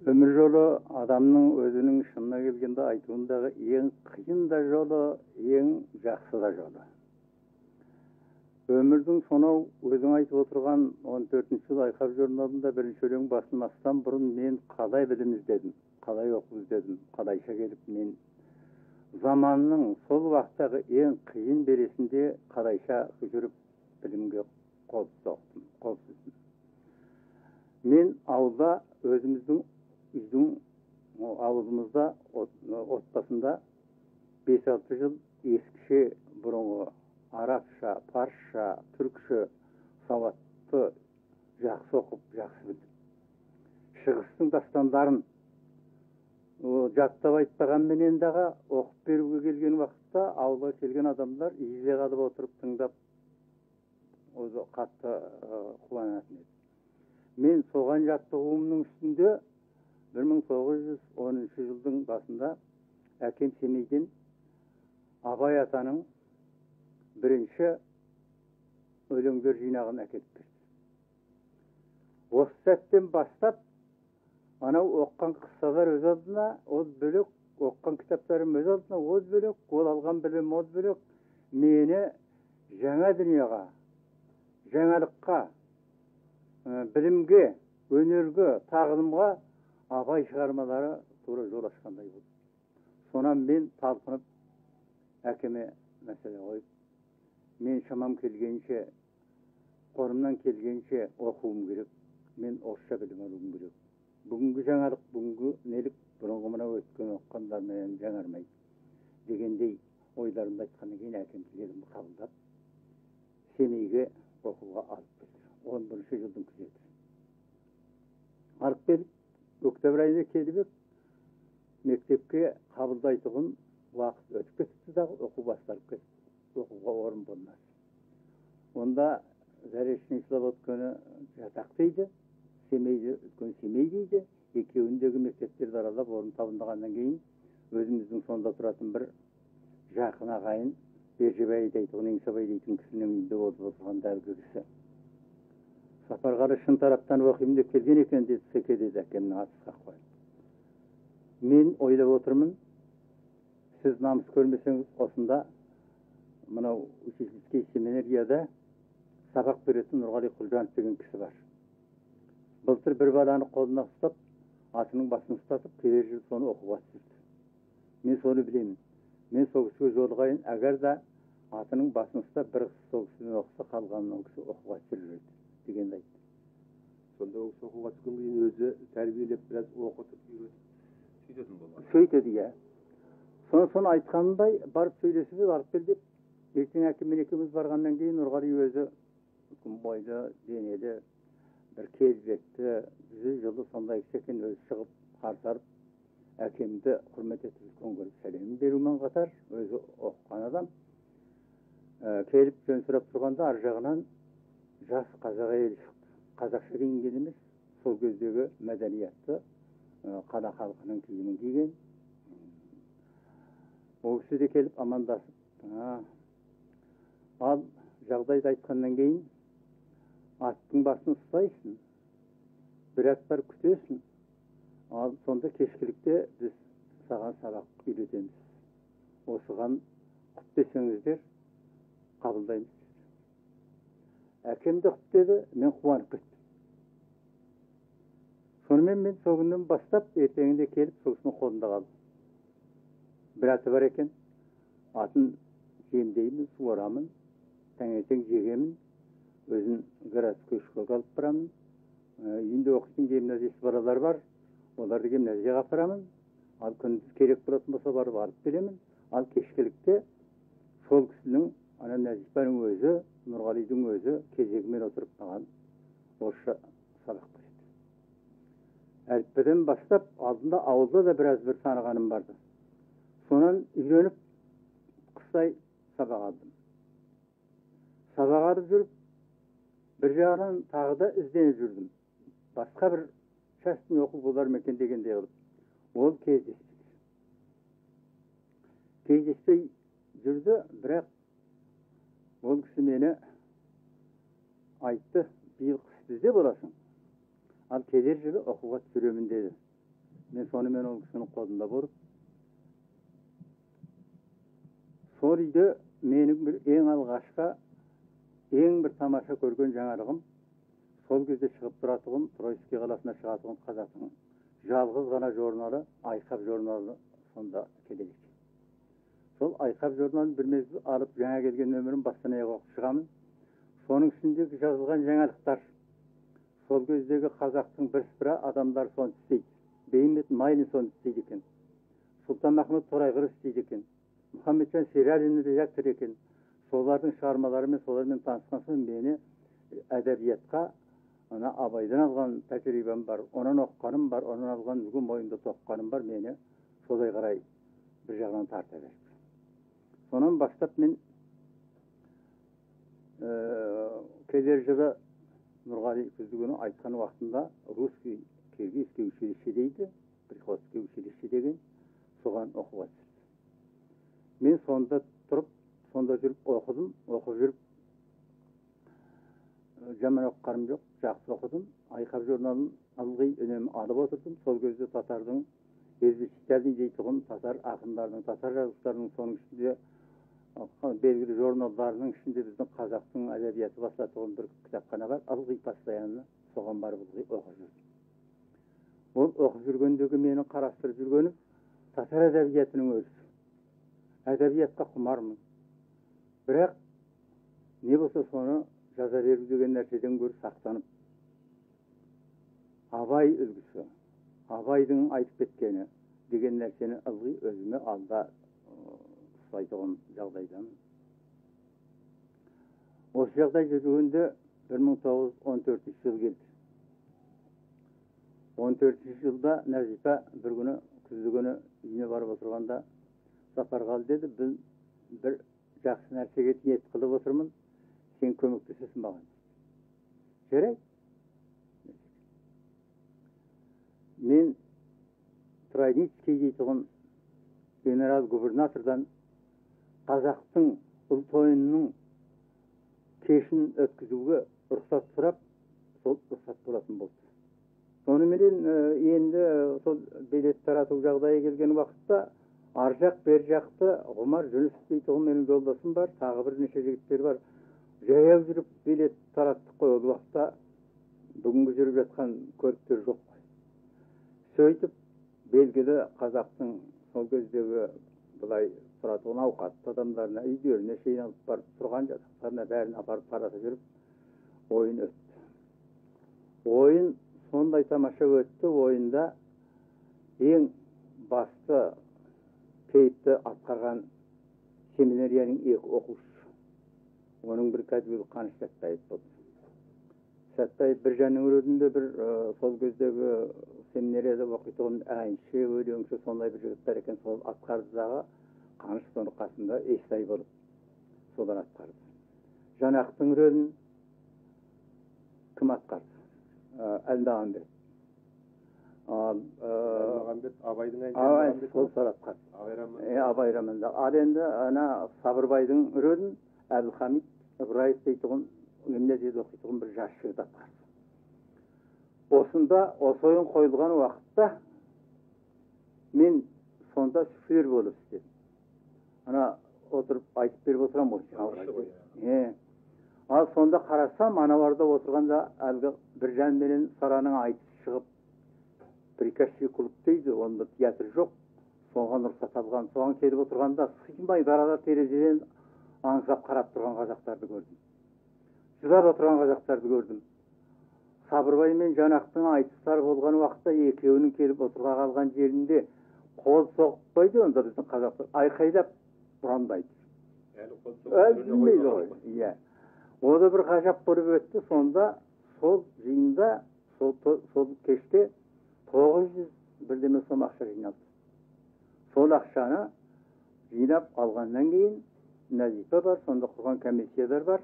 Өмір жолы адамның өзінің шынына келгенде айтуындағы ең қиын да жолы, ең жақсы да жолы. Өмірдің сонау өзің айтып отырған 14-ші жыл Айқап журналында бірінші өлең басылмастан бұрын мен қалай білім іздедім, қалай оқу іздедім, қалайша келіп мен заманның сол уақыттағы ең қиын белесінде қалайша жүріп білімге қол соқтым, қол сүздім. Мен ауылда өзіміздің үйдің ауылымызда отбасында 5-6 жыл ескіше бұрынғы арабша, парсша, түркше сауатты жақсы оқып, жақсы білдім. Шығыстың дастандарын жаттап айтпағанменен дағы оқып беруге келген уақытта ауылға келген адамдар изе қалып отырып тыңдап өзі қатты қуанатын еді. Мен соған жаттығуымның үстінде 1910 жылдың басында әкем Семейден Абай атаның бірінші өлеңдер жинағын әкеліп берді. Осы сәттен бастап анау оққан қыссалар өз алдына, ол бөлек, оққан кітаптарым өз алдына, ол бөлек, ол алған білім ол бөлек, мені жаңа дүниеға, жаңалыққа, білімге, өнерге, тағылымға Абай шығармалары тура жол ашқандай болды. Сонан мен талпынып әкеме мәселе қойып, мен шамам келгенше, қолымнан келгенше оқуым керек, мен орысша білім алуым керек. Бүгінгі жаңалық, бүгінгі нелік бұрынғы мынау өткен оққандармен жаңармайды дегендей ойларымды айтқаннан кейін әкем тілегімді қабылдап Семейге оқуға алып келді. 11-ші жылдың күзі еді. Алып келіп, октябрь айында келіп, мектепке қабылдайтұғын уақыт өтіп кетіпті дағы, оқу басталып кетті. Оқуға орын болмады. Онда Заречный Слободканы жатақ дейді, Семейді үлкен Семей дейді. Екеуіндегі мектептерді аралап орын табындағаннан кейін өзіміздің сонда тұратын бір жақын ағайын Бержебай дейтін, Еңсебай дейтін кісінің үйінде болып отырған әлгі кісі. Сапарғали шын тараптан оқимын деп келген екен деді Секе, деді әкемнің аты Ысқақ. Мен ойлап отырмын, сіз намыс көрмесеңіз, осында мынау учительский семинарияда сабақ беретін Нұрғали Құлжанов деген кісі бар. Былтыр бір баланы қолына ұстап, атының басын ұстатып, келер жыл соны оқуға түсірді. Мен соны білемін. Мен сол кісіге жолығайын, егер де атының басын ұстап, бір қыз сол кісімен оқыса, қалғанын ол кісі оқуға түсірер еді дегенді айтты. Сонда ол кісі оқуға түскенге дейін өзі тәрбиелеп, біраз оқытып, үйретіп, сөйтетін болған. Сөйтеді, иә. Соны айтқанындай барып сөйлесіп, алып кел деп, ертең әкеммен екеуміз барғаннан кейін Нұрғали өзі үлкен бойлы, денелі, бір келбетті, жүзі жылы сондай кісі екен, өзі шығып қарсы алып, әкемді құрмет етіп үлкен көріп сәлем берумен қатар, өзі оқыған адам. Келіп жөн сұрап тұрғанда ар жағынан жас қазақ әйелі шықты. Қазақша киінген емес, сол кездегі мәдениетті қала халқының киімін киген. Ол кісі де келіп амандасып, ал жағдайды айтқаннан кейін аттың басын ұстайсың, бір ат бар күтесің, ал сонда кешкілікте біз саған сабақ үйретеміз. Осыған құп десеңіздер, қабылдаймыз. Әкем де құп деді, мен қуанып кеттім. Сонымен мен сол күннен бастап ертеңінде келіп сол кісінің қолында қалдым. Бір аты бар екен, атын жемдеймін, суарамын, таңертең жегемін, өзін городской школға алып барамын. Үйінде оқитын гимназист балалар бар, оларды гимназияға апарамын. Ал күндіз керек болатын болса барып алып келемін. Ал кешкілікте сол кісінің, ана Нәзипаның өзі, Нұрғалидың өзі кезегімен отырып маған орысша сабақ береді. Әліппеден бастап алдында ауылда да біраз бір танығаным барды. Сонан үйреніп қыстай сабақ алдым. Сабақ алып жүріп, бір жағынан тағы да ізденіп жүрдім. Басқа бір частный оқу болар ма екен дегендей қылып. Ол кездеспеді. Кездеспей жүрді, бірақ ол кісі мені айтты, биыл қыс бізде боласың, ал келер жылы оқуға түсіремін деді. Мен сонымен ол кісінің қолында болып, сол үйде менің бір ең алғашқы, ең бір тамаша көрген жаңалығым, сол кезде шығып тұратұғын, Троицкий қаласына шығатұғын қазақтың жалғыз ғана журналы, Айқап журналы сонда келеді екен. Сол Айқап журналын бір мезгіл алып, жаңа келген нөмірін бастан аяқ оқып шығамын. Соның ішіндегі жазылған жаңалықтар, сол кездегі қазақтың бірсыпыра адамдары соны істейді. Бейімбет Майлин соны істейді екен. Сұлтанмахмұт Торайғыров істейді екен. Мұхамеджан Сералин редактор екен. Солардың шығармаларымен, солармен танысқан соң мені әдебиетқа ана Абайдан алған тәжірибем бар, онан оқығаным бар, онан алған үлкен мойнымда тоқығаным бар, мені солай қарай бір жағынан тарта берді. Сонан бастап мен келер жылы Нұрғали күздігүні айтқан уақытында русский киргизский училище дейді, приходский училище деген, соған оқуға түсті. Мен сонда тұрып, сонда жүріп оқыдым, оқып жүріп жаман оқығаным жоқ, жақсы оқыдым. Айқап журналын ылғи үнемі алып отырдым. Сол кезде татардың Изучительный дейтұғын татар ақындарының, татар жазушыларының, соның ішінде белгілі журналдарының ішінде біздің қазақтың әдебиеті басылатұғын бір кітапхана бар, ылғи постоянно соған барып ылғи оқып жүрдім. Ол оқып жүргендегі мені қарастырып жүргенім татар әдебиетінің өзі. Әдебиетқа құмармын. Бірақ не болса соны жаза беру деген нәрседен гөрі сақтанып, Абай үлгісі, Абайдың айтып кеткені деген нәрсені ылғи өзіме алда ұстайтұғын жағдайдан. Осы жағдай жүргенде 1914 жыл келді. 14 жылда Нәзипа бір күні, күзді күні үйіне барып отырғанда, Сапарғали деді, біз бір жақсы нәрсеге ниет қылып отырмын, сен көмектесесің маған. Жарайды. Мен Тройницкий дейтұғын генерал-губернатордан қазақтың ұлт ойынының кешін өткізуге рұқсат сұрап, сол рұқсат болатын болды. Соныменен енді сол билет тарату жағдайы келген уақытта ар жақ бер жақты Ғұмар Жүнісов дейтұғын менің жолдасым бар, тағы бірнеше жігіттер бар. Жаяу жүріп билет тараттық қой, ол уақытта бүгінгі жүріп жатқан көліктер жоқ қой. Сөйтіп белгілі қазақтың сол кездегі былай тұратұғын ауқатты адамдарына, үйлеріне шейін алып барып тұрған жатақтарына бәрін апарып тарата жүріп ойын өтті. Ойын сондай тамаша өтті. Ойында ең басты кейіпті атқарған семинарияның екі оқушысы. Оның бір кәдімгі Қаныш Сәтбаев болды. Сәтбаев Біржанның рөлінде бір сол кездегі семинарияда оқитұғын әнші, өлеңші сондай бір жігіттер екен, сол атқарды дағы Қаныш соның қасында Естай болып солар атқарды. Жанақтың рөлін кім атқарды? Әлмағамбет. Әлмағамбет Абайдың әнші. Сол атқарды. Абай романында. Ал енді ана Сабырбайдың рөлін Әбілхамид Ыбыраев дейтұғын гимназияда оқитұғын бір жас жігіт атқарды. Осында осы ойын қойылған уақытта мен сонда суфлер болып істедім. Ана отырып айтып беріп отырамын ғой. Ал сонда қарасам, аналарда отырғанда әлгі Біржан менен Сараның айтысы шығып, приказчик клуб дейді, онда театр жоқ, соған рұқсат алған, соған келіп отырғанда сыймай барада терезеден аңсап қарап тұрған қазақтарды көрдім. Жылап отырған қазақтарды көрдім. Сабырбай мен Жанақтың айтыстары болған уақытта екеуінің келіп отырға қалған жерінде қол соқпайды, онда біздің қазақтар айқайлап ұрандайды. Әлі қол соқпайды ғой. Иә. О да бір ғажап болып өтті. Сонда сол жиында, сол кеште 900 бірдеме сом ақша жиналды. Сол ақшаны жинап алғаннан кейін Нәзипа бар, сонда құрған комиссиялар бар.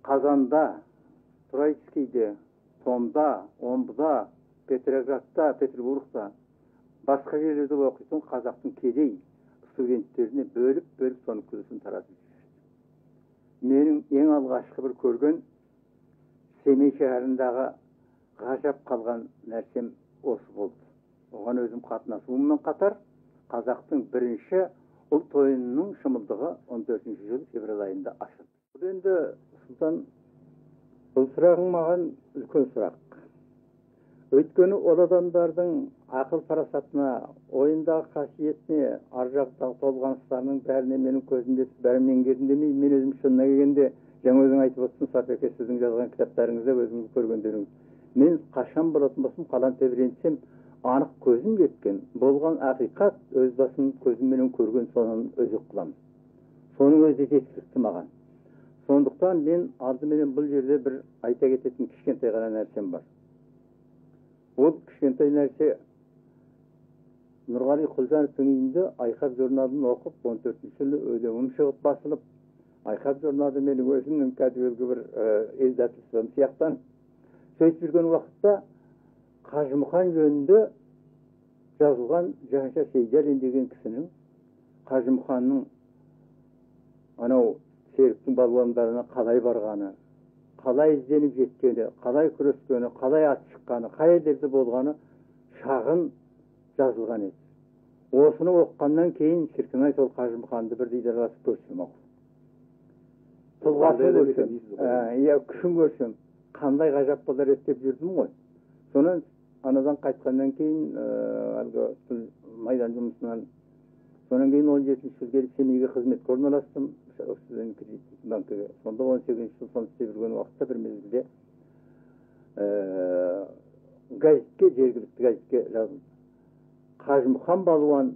Қазанда, Троицкийде, Томда, Омбыда, Петроградта, Петербургта, басқа жерлерде оқитын қазақтың кедей студенттеріне бөліп-бөліп соның күлісін таратып жіберді. Менің ең алғашқы бір көрген Семей шәһәріндегі ғажап қалған нәрсем осы болды. Оған өзім қатынасуыммен қатар қазақтың бірінші ұлт ойынының шымылдығы 14 жыл февраль айында ашылды. Бұл енді, Сұлтан, бұл сұрағың маған үлкен сұрақ. Өйткені ол адамдардың ақыл парасатына, ойындағы қасиетіне, ар жақтағы толғаныстарының бәріне менің көзім жетіп, бәрін меңгердім демей, мен өзім шынына келгенде, жаңа өзің айтып отырсың, Сапеке, сіздің жазған кітаптарыңызда өзіңіз көргендеріңіз. Мен қашан болатын болсам, қалам тебірентсем, анық көзім жеткен, болған ақиқат, өз басым көзімменен көрген, соны өзек қыламын. Соның өзі жеткілікті маған. Сондықтан мен алдыменен бұл жерде бір айта кететін кішкентай ғана нәрсем бар. Ол кішкентай нәрсе Нұрғали Құлжановтың үйінде Айқап журналын оқып, 14 жылы өлеңім шығып басылып, Айқап журналы менің өзімнің кәдімгі бір издательством сияқтанып, сөйтіп жүрген уақытта Қажымұқан жөнінде жазылған Жанша Сейдалин деген кісінің Қажымұқанның анау Серіктің балуандарына қалай барғаны, қалай ізденіп жеткені, қалай күрескені, қалай ат шыққаны, қай елдерде болғаны шағын жазылған еді. Осыны оқығаннан кейін шіркін-ай, сол Қажымұқанды бір дидарласып көрсем ау. Тұлғасын көрсем, иә, күшін көрсем, қандай ғажап болар еді деп жүрдім ғой. Сонан анадан қайтқаннан кейін, әлгі майдан жұмысынан, сонан кейін 17 жыл келіп Семейге қызметке орналастым, кредит банкіге. Сонда 18 жыл соны істеп жүрген уақытта бір мезгілде газетке, жергілікті газетке жазылды. Қажымұқан балуан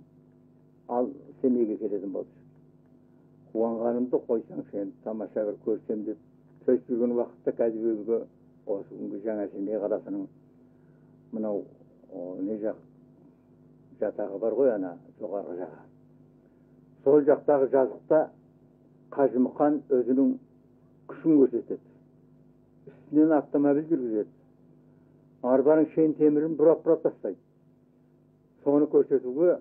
ал Семейге келетін болды. Қуанғанымды қойсаңшы енді, тамаша бір көрсем деп сөйтіп жүрген уақытта кәдімгі осы күнгі Жаңа Семей қаласының мынау не жақ жатағы бар ғой, ана жоғарғы жағы. Сол жақтағы жазықта Қажымұқан өзінің күшін көрсетеді. Үстінен автомобиль жүргізеді. Арбаның шен темірін бұрап-бұрап тастайды. Соны көрсетуге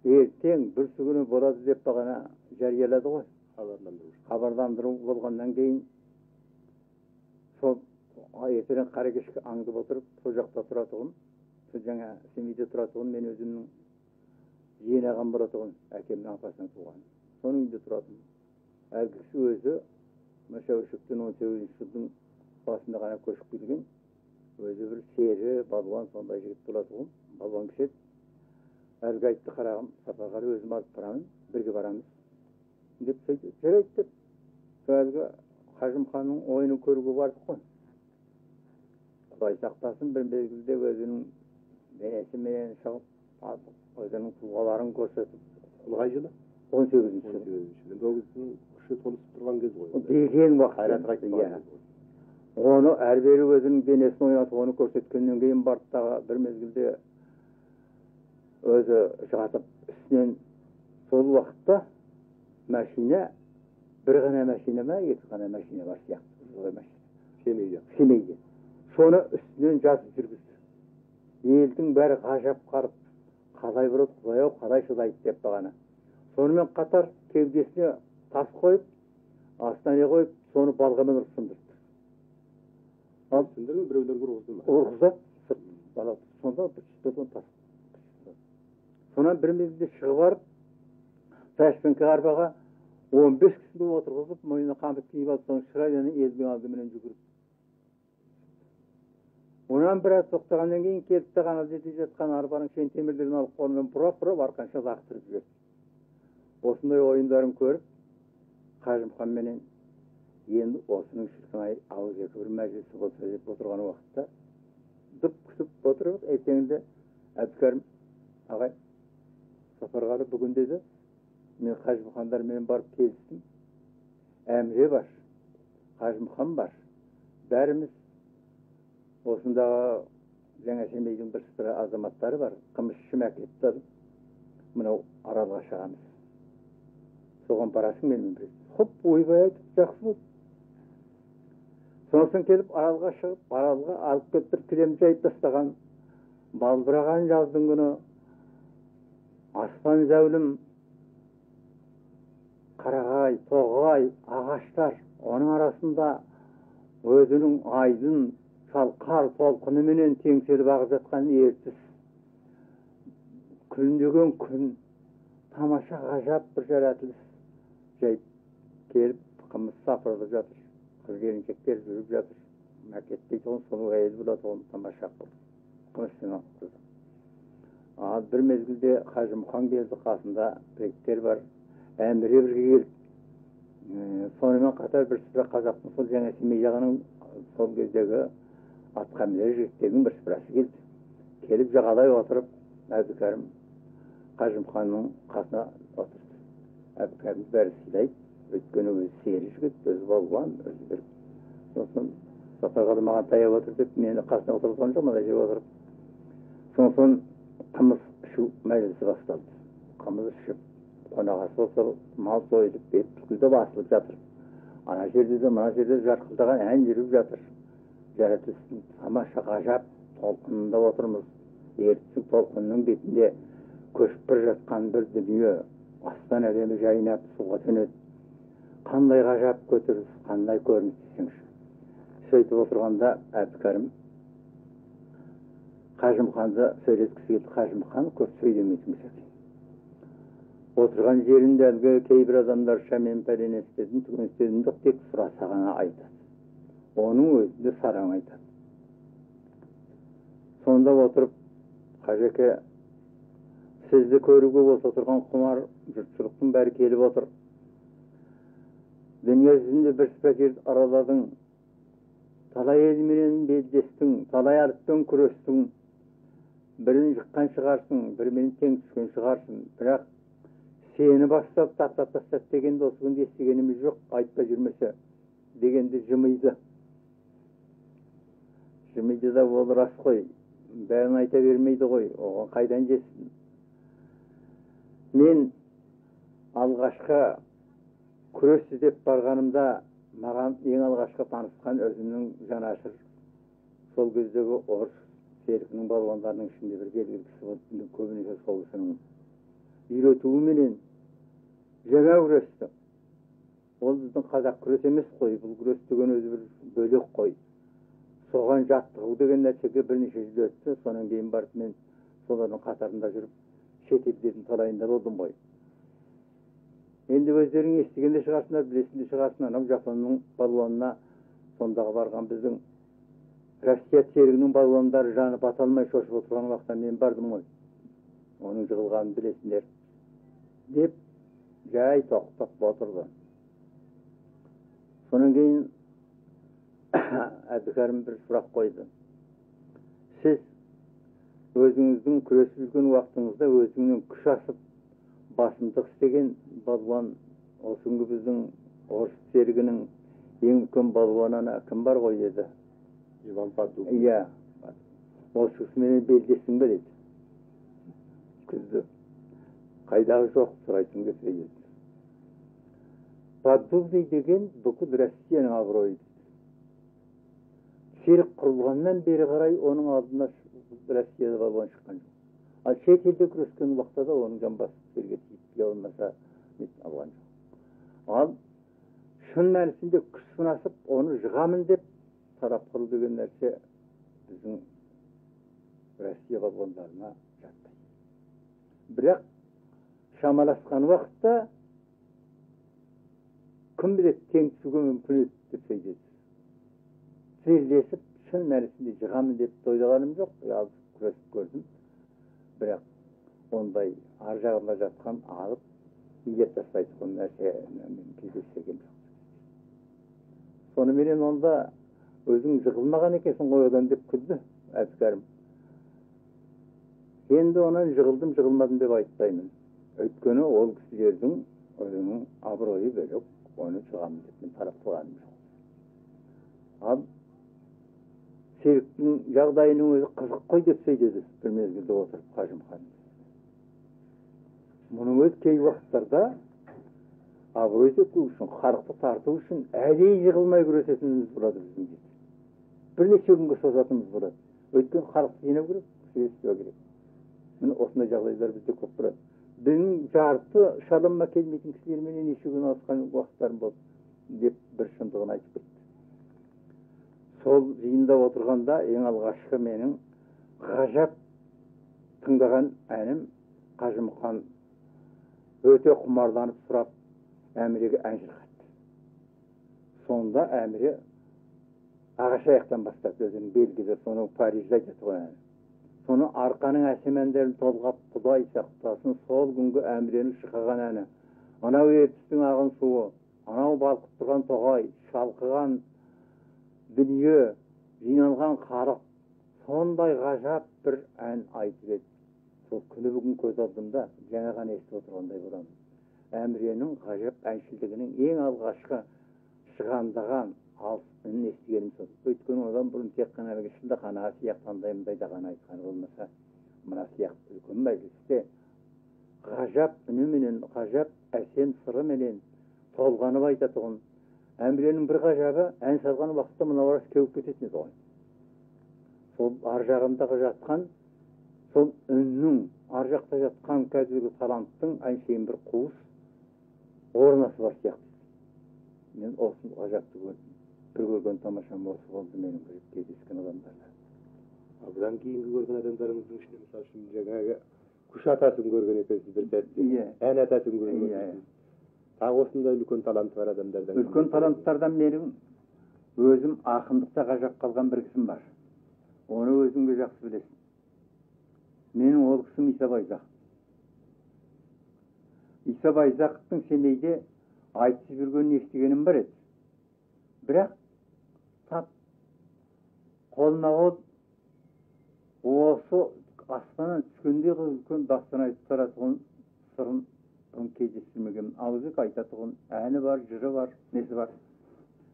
ертең бүрсі күні болады деп бағана жариялады ғой. Хабарландыру. Хабарландыру болғаннан кейін сол ертең қара кешкі аңдып отырып, сол жақта тұратұғын, сол Жаңа Семейде тұратұғын мен өзімнің жиен ағам болатұғын, әкемнің апасынан туған. Соның үйінде тұратын. Әлгі кісі өзі Шәуешектен 18 жылдың басында ғана көшіп келген. Өзі бір сері, балуан сондай жігіт болатұғын, балуан кісі еді. Әлгі айтты, қарағым, Сапарғали, өзім алып барамын, бірге барамыз деп сөйтіп, жарайды деп. Сол әлгі Қажымұқанның ойынын көруге бардық қой. Құдай сақтасын, бір мезгілде өзінің денесіменен шығып, өзінің тұлғаларын көрсетіп. Бұл қай жылы? 18 жылы. 18 жылы. Енді ол кісінің күші толысып тұрған кез ғой. Деген уақыт. Қайраты қайтып Иә. қалған кез ғой. Оны әрбері өзінің денесін ойнатып, оны көрсеткеннен кейін барды дағы бір мезгілде өзі жатып үстінен сол уақытта машина, бір ғана машина ма, екі ғана машина бар сияқты. Солай машина. Семейде. Семейде. Соны үстінен жатып жүргізді. Елдің бәрі ғажап қарып, қалай болады, құдай-ау, қалай шыдайды деп бағана. Сонымен қатар кеудесіне тас қойып, астына не қойып, соны балғамен ұрып сындырды. Ал Сындырды ма, біреулер ұрғызды ма? Ұрғызады, сырт бала сонда бір түспеді, тас. Сонан бір мезгілде шығып барып, ташпенке арбаға 15 кісіні отырғызып, мойнына қамыт киіп алып, соны шырайдан елдің алдыменен жүгіріп. Онан біраз тоқтағаннан кейін келіп те ана жерде жатқан арбаның шен темірлерін алып қолымен бұрап-бұрап арқанша лақтырып жіберді. Осындай ойындарын көріп, Қажымұқанменен енді осының шіркін-ай ауыз екі бір мәжілісі болса деп отырған уақытта дып күтіп отырып, ертеңінде Әбдікәрім ағай Сапарғали бүгін деді, мен Қажымұқандарменен барып келістім. Әміре бар, Қажымұқан бар. Бәріміз осындағы Жаңа Семейдің бір сыпыра азаматтары бар. Қымызшы әкетті алып, мынау Аралға шығамыз. Соған барасың менімен бірге. Хоп, ойбай айтып, жақсы болды. Сосын келіп Аралға шығып, Аралға алып келіп бір кілем жайып тастаған, балбыраған жаздың күні, аспан зәулім, қарағай, тоғай, ағаштар, оның арасында өзінің айдын шалқар толқыныменен теңселіп ағып жатқан Ертіс. Күлімдеген күн, тамаша ғажап бір жаратылыс. Жай келіп қымыз сапырылып жатыр, қыз келіншектер жүріп жатыр. Мәкет дейтұғын соның әйелі болатұғын тамаша қымызшының қызы. Ал бір мезгілде Қажымұқан келді, қасында жігіттер бар, Әміре бірге келді. Сонымен қатар бірсыпыра қазақтың сол жаңа Семей жағының сол кездегі атқамінер жігіттерінің бірсыпырасы келді. Келіп жағалай отырып Әбдікәрім Қажымұқанның қасына отырды. Әбдікәрімді бәрі сыйлайды, өйткені өзі сері жігіт, өзі балуан, өзі бір. Сосын Сапарғали маған таяп отыр деп мені қасына отырғызған жоқ, мына жерге отырып. Сосын қымыз ішу мәжілісі басталды. Қымыз ішіп, қонақасы болса мал сойылып, бет түкілдеп асылып жатыр. Ана жерде де мына жерде жарқылдаған ән жүріп жатыр. Жаратылыстың тамаша ғажап толқынында отырмыз. Ертістің толқынының бетінде көшіп бара жатқан бір дүние, аспан әлемі жайнап суға төнеді. Қандай ғажап көтеріліс, қандай көрініс десеңші. Сөйтіп отырғанда Әбдікәрім Қажымұқанды сөйлеткісі келді. Қажымұқан көп сөйлемейтін кісі екен. Отырған жерінде әлгі кейбір адамдар мен пәлен істедім, түген істедім деп тек сұраса ғана айтады. Оның өзі де сараң айтады. Сонда отырып, Қажеке, сізді көруге осы отырған құмар жұртшылықтың бәрі келіп отыр. Дүние жүзінде бірсыпыра жерді араладың, талай елменен белдестің, талай арықпен күрестің, бірін жыққан шығарсың, бірімен тең түскен шығарсың, бірақ сені бастап таптап тастады дегенді осы күнде естігеніміз жоқ, айтпа жүрмесе дегенді жымиды. Жымиды да ол рас қой, бәрін айта бермейді ғой, оған қайдан жетсін. Мен алғашқы күрес іздеп барғанымда маған ең алғашқы танысқан өзімнің жанашыр сол кездегі орыс серікінің балуандарының ішінде бір белгілі кісі болды. Көбінесе сол кісінің үйретуіменен жаңа күресті. Ол біздің қазақ күрес емес қой, бұл күрес деген өзі бір бөлек қой. Соған жаттығу деген нәрсеге бірнеше жыл өтті. Содан кейін барып мен солардың қатарында жүріп шет елдердің талайында болдым ғой. Енді өздерің естіген де шығарсыңдар, білесің де шығарсыңдар. Анау Жапонның балуанына сондағы барған біздің Россия серігінің балуандары жаны бата алмай шошып отырған уақытта мен бардым ғой. Оның жығылғанын білесіңдер деп жай тоқтап отырды. Содан кейін Әбдікәрім бір сұрақ қойды. Сіз өзіңіздің күресіп жүрген уақытыңызда өзіңнен күш асып басымдық істеген балуан осы күнгі біздің орыс серігінің ең үлкен балуаны ана кім бар ғой деді. Иван Поддубный. Иә. Осы кісіменен белдестің бе деді. Күлді. Қайдағы жоқ сұрайтын келсе деді. Поддубный деген бүкіл Россияның абыройы. Серік құрылғаннан бері қарай оның алдына Россияда балуан шыққан жоқ. Ал шет елде күрескен уақытта да оның жамбасы жерге тиіп, я болмаса алған жоқ. Ал шын мәнісінде күш сынасып, оны жығамын деп тарап қылу деген нәрсе біздің Россия балуандарына жатпайды. Бірақ шамаласқан уақытта кім біледі, тең түсуге мүмкін еді деп сөйледі. Тізерлесіп, шын мәнісінде жығамын деп тойлағаным жоқ, алысып күресіп көрдім. Бірақ ондай ар жағында жатқан алып илеп тастайтын нәрсе мен кездестіргем жоқ. Соныменен онда өзің жығылмаған екенсің ғой одан деп күлді Әбдікәрім. Енді онан жығылдым, жығылмадым деп айтпаймын. Өйткені ол кісілердің өзінің абыройы бөлек, оны жығамын деп мен талап қылғаным жоқ. Ал серіктің жағдайының өзі қызық қой деп сөйледі бір мезгілде отырып Қажымұқан. Мұның өзі кей уақыттарда абырой төку үшін, халықты тарту үшін әдейі жығылмай күресетініміз болады біздің кезде. Бірнеше күнге созатынымыз болады. Өйткені халықты жинау керек, күресу керек. Міне осындай жағдайлар бізде көп болады. Біздің жарты шалымма келмейтін кісілерменен неше күн алысқан уақыттарым болды деп бір шындығын айтып кетті. Сол жиында отырғанда ең алғашқы менің ғажап тыңдаған әнім Қажымұқан өте құмарланып сұрап Әміреге ән шырқатты. Сонда Әміре ағаш аяқтан бастады, өзінің белгілі, соны Парижде айтады ғой әні. Соны Арқаның әсем әндерін толғап, Құдай сақтасын, сол күнгі Әміренің шырқаған әні. Анау Ертістің ағын суы, анау балқып тұрған тоғай, шалқыған дүние, жиналған халық, сондай ғажап бір ән айтып еді. Сол күні бүгін көз алдымда жаңа ғана естіп отырғандай боламын. Әміренің ғажап әншілігінің ең алғашқы шығандаған алыс үнін естігенім сол. Өйткені одан бұрын тек қана әлгі шілдехана сияқты андай мындайда ғана айтқан болмаса, мына сияқты үлкен мәжілісте ғажап үніменен, ғажап әсем сырыменен толғанып айтатұғын. Әміренің бір ғажабы, ән салған уақытта мынау арасы кеуіп кететін еді ғой. Сол ар жағындағы жатқан, сол үннің, ар жақта жатқан кәдімгі таланттың әншейін бір қуыс орнасы бар сияқты. Мен осыны ғажапты көрдім. Бір көрген тамашам осы болды менің бір кездескен адамдарда. Бұдан кейінгі көрген адамдарыңыздың ішінде, мысалы үшін, жаңағы күш атасын көрген екенсіз бір сәтте. Иә. Ән атасын көрген Иә. екенсіз. Тағы осындай үлкен таланты бар адамдардан. Үлкен таланттардан менің өзім ақындықта ғажап қалған бір кісім бар. Оны өзің де жақсы білесің. Менің ол кісім Иса Байзақов. Иса Байзақовтың Семейде айтысып жүргенін естігенім бар еді. Бірақ тап қолма-қол осы аспаннан түскендей қылып үлкен дастан айтып таратұғын сырын бұрын кездестірмегенмін. Ауызекі айтатұғын әні бар, жыры бар, несі бар.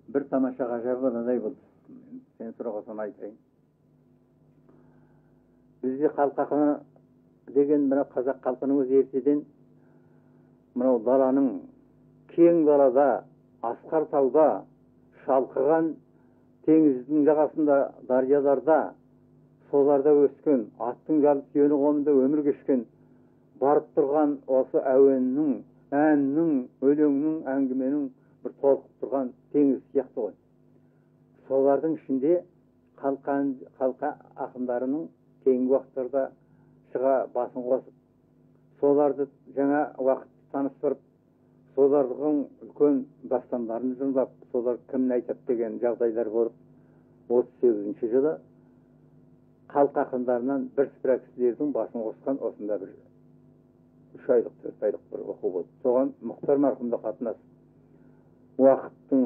Бір тамаша ғажабы мынадай болды. Сен сұраған соң айтайын. Бізде халық ақыны деген мына қазақ халқының өзі ертеден мынау даланың кең далада, асқар тауда, шалқыған теңіздің жағасында, дарияларда, соларда өскен, аттың жалы түйенің қомында өмір кешкен, барып тұрған осы әуеннің, әннің, өлеңнің, әңгіменің бір толқып тұрған теңіз сияқты ғой. Солардың ішінде халқа ақындарының кейінгі уақыттарда шыға басын қосып, соларды жаңа уақытты таныстырып, солардың үлкен дастандарын жырлап, солар кімін айтады деген жағдайлар болып, 38 жылы халық ақындарынан бірсыпыра кісілердің басын қосқан осында бір 3 айлық, 4 айлық бір оқу болды. Соған Мұхтар марқұм да қатынасып, уақыттың,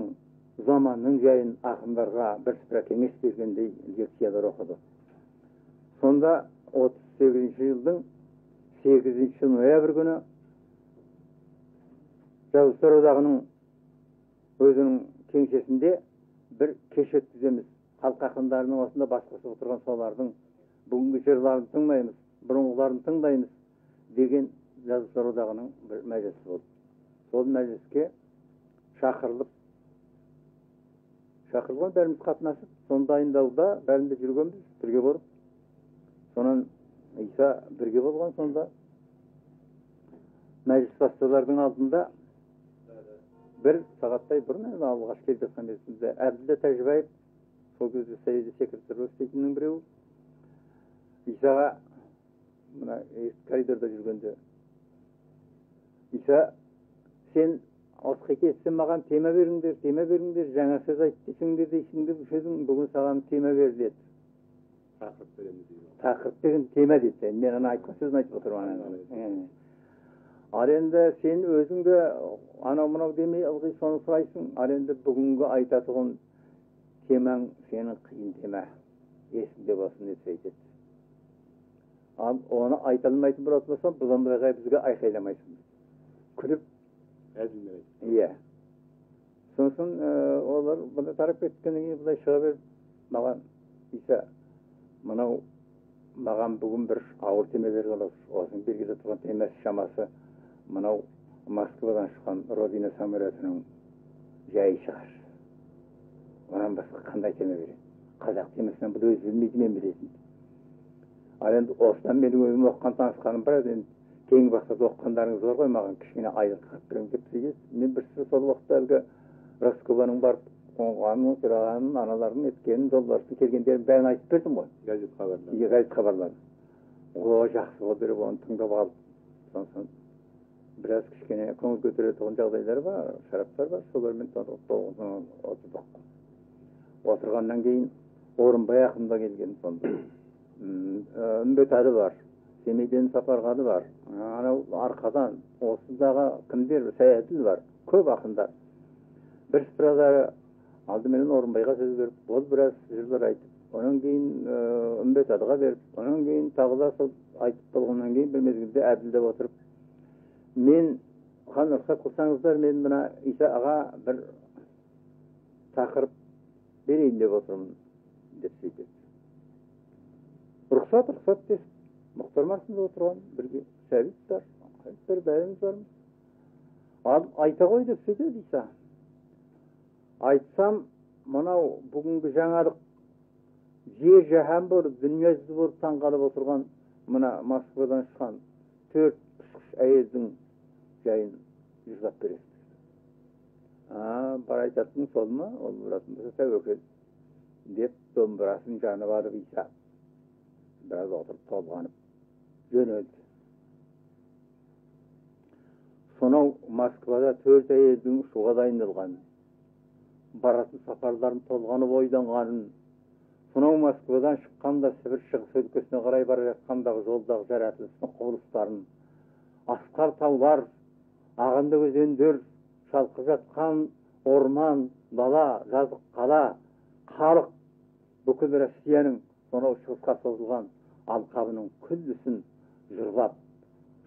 заманның жайын ақындарға бірсыпыра кеңес бергендей лекциялар оқыды. Сонда 38 жылдың 8 ноябрь күні Жазушылар одағының өзінің кеңсесінде бір кеш өткіземіз. Халық ақындарының осында бас қосып отырған солардың бүгінгі жырларын тыңдаймыз, бұрынғыларын тыңдаймыз деген Жазушылар одағының бір мәжілісі болды. Сол мәжіліске шақырылған бәріміз қатынасып, соны дайындауда бәріміз жүргенбіз, бірге болып. Сонан Иса бірге болған сонда мәжіліс бастықтарының алдында бір сағаттай бұрын енді алғаш келіп жатқан кезімізде Әбділда Тәжібаев, сол кезде саяси секретарь болып істейтіннің біреуі, Исаға мына коридорда жүргенде, Иса, сен осы кетсең маған тема беріңдер, тема беріңдер, жаңа сөз айт десеңдер дейсіңдер, сөзің бүгін саған тема бер деді. Тақырып береміз дейді. Тақырып деген тема деді. Мен ана айтқан сөзін айтып отырмын. Ал енді сен өзің де анау мынау демей ылғи соны сұрайсың. Ал енді бүгінгі айтатұғын темаң сенің қиын тема. Есіңде болсын деп айтады. Ал оны айта алмайтын болатын болсаң, бұдан былайға бізге айқайламайсың. Күліп әзілмен айтты. Иә. Сосын олар бұны тарап кеткеннен кейін былай шыға беріп, маған Иса, мынау маған бүгін бір ауыр тема берген отыр. Осының белгіде тұрған темасы шамасы мынау Москвадан шыққан Родина самолетінің жайы шығар. Одан басқа қандай тема береді? Қазақ темасынан бұл өзі білмейді, мен білетін. Ал енді осыдан менің өзім оқыған танысқаным бар еді. Енді кейінгі уақытта оқығандарыңыз бар ғой, маған кішкене айлық қылып беремін деп сөйледі. Мен бір сыр сол уақытта әлгі Роскованың барып қонғанын, сұрағанын, аналардың еткенін, жолдастың келгендерін бәрін айтып бердім ғой. Газет хабарларын. Иә, газет хабарларын. О, жақсы болды деп оны тыңдап алып, Сосын біраз кішкене көңіл көтеретұғын жағдайлар бар, шараптар бар, солармен отырдық. Отырғаннан кейін Орынбай ақын да келген сонда. Үмбетәлі бар, Семейден Сапарғали бар, анау Арқадан, осындағы кімдер, Сәйәділ бар, көп ақындар. Бірсыпыралары алдыменен Орынбайға сөз беріп, ол біраз жырлар айтып, онан кейін Үмбетәліға беріп, онан кейін тағы да сол айтып болғаннан кейін бір мезгілде әділдеп отырып, мен хан рұқсат қылсаңыздар, мен мына Иса аға бір тақырып берейін деп отырмын деп сөйтеді. Рұқсат, рұқсат десіп, Мұхтар марқұм отырған бірге Сәбит бар, бар, бәріміз бармыз. Ал айта ғой деп сөйтеді Иса. Айтсам, мынау бүгінгі жаңалық жер жаһан болып, дүние жүзі болып таңғалып отырған мына Москвадан шыққан 4 ұшқыш әйелдің жайын жырлап бересіз. Бар айтатының сол ма? Ол болатын болса тәуекел деп домбырасын жанып алып Иса біраз отырып толғанып жөнелді. Сонау Москвада 4 әйелдің ұшуға дайындалғанын, баратын сапарларын толғанып ойланғанын, сонау Москвадан шыққанда Сібір шығыс өлкесіне қарай бара жатқандағы жолдағы жаратылыстың құбылыстарын, асқар таулар, ағынды өзендер, шалқып жатқан орман, дала, жазық қала, халық, бүкіл Россияның сонау шығысқа созылған алқабының күллісін жырлап,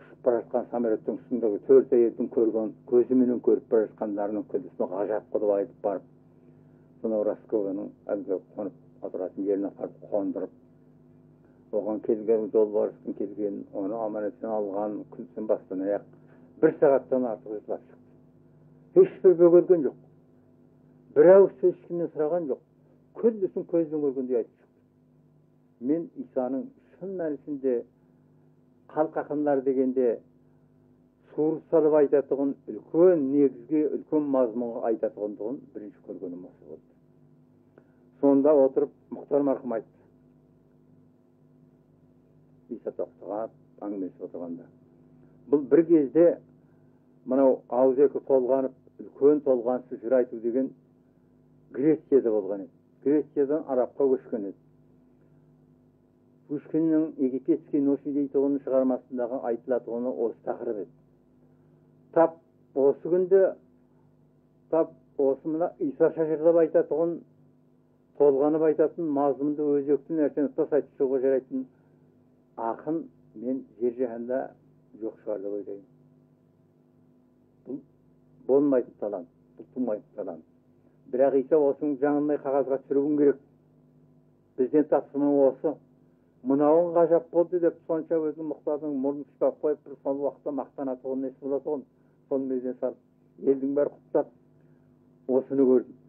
ұшып бара жатқан самолеттің үстіндегі 4 әйелдің көрген, көзіменен көріп бара жатқандарының күллісін ғажап қылып айтып барып, сонау Ростовының әлгі қонып отыратын жеріне апарып қондырып, оған келген жолбарыстың келген, оны аман есен алған күлсін бастан аяқ 1 сағаттан артық жырлап шықты. Ешбір бөгелген жоқ, бір ауыз сөз ешкімнен сұраған жоқ, күллісін көзбен көргендей айтып шықты. Мен Исаның шын мәнісінде халық ақындар дегенде суырып салып айтатұғын үлкен негізге, үлкен мазмұнға айтатұғындығын бірінші көргенім осы болды. Сонда отырып Мұхтар марқұм айтты. Иса тоқтағап әңгімелесіп отырғанда, бұл бір кезде мынау ауызекі толғанып, үлкен толғанысты жыр айту деген Грецияда болған еді. Грециядан арабқа көшкен еді. Пушкиннің Египетский ночи дейтұғын шығармасындағы айтылатұғыны осы тақырып еді. Тап осы күнде, тап осы мына Исаша жырлап айтатұғын, толғанып айтатын мазмұнды өзекті нәрсені тұтас айтып шығуға жарайтын ақын мен жер жаһанда жоқ шығар деп ойлаймын. Бұл болмайтын талант, бұл тумайтын талант. Бірақ Иса осының жаңындай қағазға түсіруің керек. Бізден тапсырма осы. Мынауың ғажап болды деп сонша өзінің Мұхтардың мұрнын ұстап қойып, бір сол уақытта мақтанатұғын несі болатұғын, сол мезен салып, елдің бәрі құптап, осыны көрдім.